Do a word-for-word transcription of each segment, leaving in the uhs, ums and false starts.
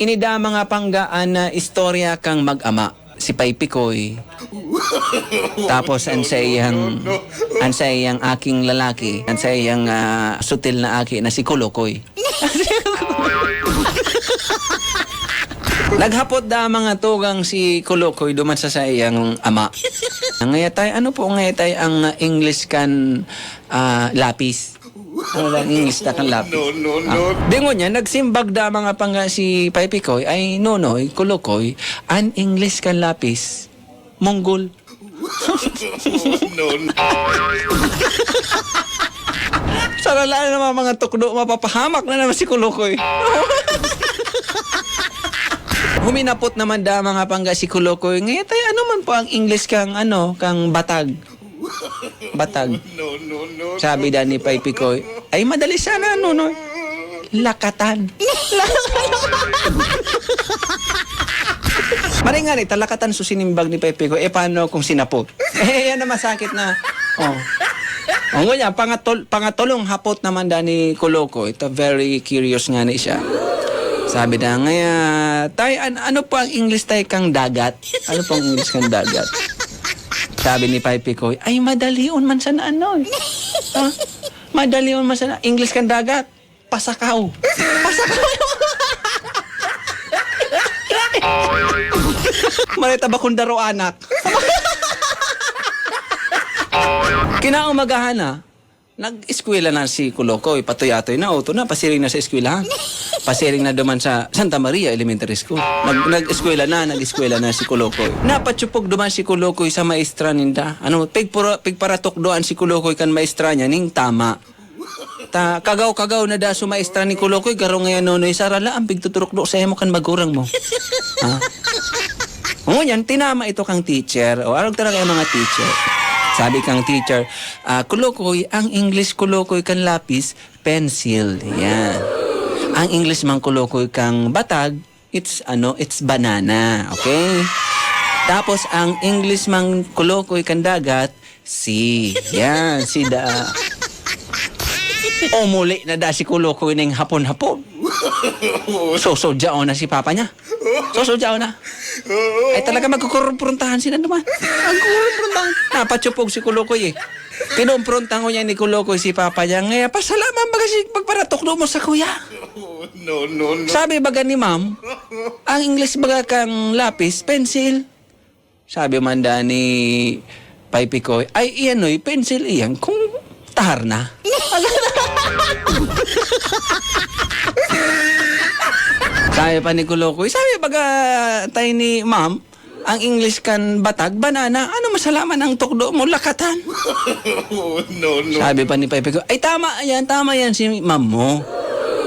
Ini da mga pangga an, ah, istorya kan mag-ama, si Pay Pikoy. Tapos an saiyang, an saiyang aking lalaki, an saiyang, ah, sutil na aki na si Kolokoy. Naghapot da mga tugang si Kolokoy duman sa saiyang ama. Ngaya tay, ano po ngaya tay ang English kan, ah, lapis? Ano lang English ta kan lapis? No, no, no. Ah. Di ngunyan, nagsimbag da mga pangga si Pay Pikoy, ay, Nonoy, Kolokoy, an English kan lapis, munggol. No, no. Saralaan naman mga tukdo, mapapahamak na naman si Kolokoy. Huminapot naman da mga pangga si Kolokoy, ngaya tay, ano man po ang English kang, ano, kang batag? Batag. No, no, no. Sabi da ni Pay Pikoy, "Ay, madali sana, Nonoy. Lakatan." Maray ngani, ta lakatan so sinimbag ni Pay Pikoy. Eh, paano kung sinapot? Eh, yan na masakit na. Oh. O, ngunyan, pangatol-, pangatolong hapot naman da ni Kolokoy. Ito, very curious ngani siya. Sabi na, ngaya, "Tay, an-, ano po ang English, tay, kang dagat? Ano po ang English kang dagat?" Sabi ni Pay Pikoy, "Ay, madalion man sana ano eh. Ha? Madalion man sana. English kan dagat. Pasakaw." Pasakaw. Maray ta bakong daro anak. Kinaumagahan na, nag-eskwela na si Kolokoy. Patuyatoy na, uto na, pasiring na sa eskwelahan. Pasiring na duman sa Santa Maria Elementary School. Nag-, nag-eskwela na, nag-eskwela na si Kolokoy. Napatsupog duman si Kolokoy sa maestra ninda. Ano, pigpura-, pigparatukdoan si Kolokoy kan maestra niya ning tama. Ta, kagaw-kagaw na da so maestra ni Kolokoy, garo ngayon, Nonoy, sara la ang pigtuturukdo sa imo kan magurang mo. Ha? Ngunyan, tinama ito kang teacher. O, arog talaga yung mga teacher. Sabi kang teacher, "Ah, Kolokoy, ang English Kolokoy kan lapis, pencil." Yan. Ang English mang Kolokoy kang batag, it's, ano, it's banana. Okay? Tapos, ang English mang Kolokoy kan dagat, sea. Yan, si da. Umuli na da si Kolokoy ning hapon-hapon. Susudyaon na si papa niya. Susudyaon na. Ay, talaga magkukurumprontahan sila naman. Magkukurumprontahan. Napatsupog si Kolokoy eh. Kinumprontahan ko niya ni Kolokoy si papa niya. Ngaya, pasalamat baga si pagparatukdo mo sa kuya. No, no, no. Sabi baga ni ma'am, ang English baga kang lapis, pencil. Sabi man da ni Pay Pikoy, "Ay, iyan oy, pencil iyan kung tahar na." Sabi pa ni Kolokoy, sabi baga tay ni ma'am, ang English kan batag, banana, ano masalaman ang tukdo mo, lakatan? No, no. Sabi pa ni Pay Pikoy, "Ay, tama yan, tama yan si ma'am mo."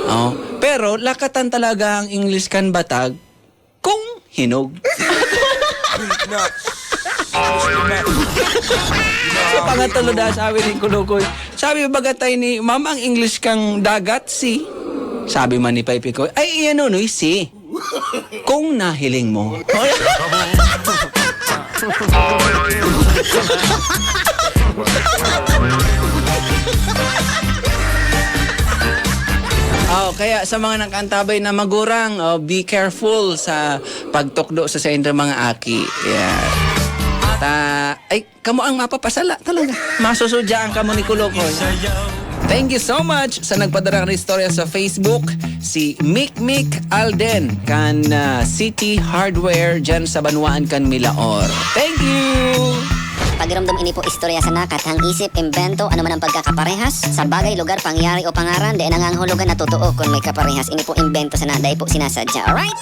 Oh, pero lakatan talaga ang English kan batag, kung hinog. Sa pangatlo na sabi ni Kolokoy, sabi baga tay ni, "Ma'am, ang English kang dagat, sea." Sabi man ni Pay Pikoy, "Ay, iyan, Nonoy, sea. Kung nahiling mo." Oh, kaya sa mga nag-antabay na magurang, oh, be careful sa pagtukdo sa saindang mga aki. Yeah. Ta, ay, kamo ang mapapasala talaga. Masusudyaan kamo ni Kolokoy. Thank you so much sa nagpadara ng istorya sa Facebook, si Mikmik Alden kan, ah, City Hardware dyan sa banwaan kan Milaor. Thank you! Pagiromdom, ini po istorya sana, kathang isip, imbento, ano man ang pagkakaparehas sa bagay, lugar, pangyayari o pangaran, dai nangangahulugan na totoo kun may kaparehas. Ini po imbento sana, dai po sinasadya. Alright?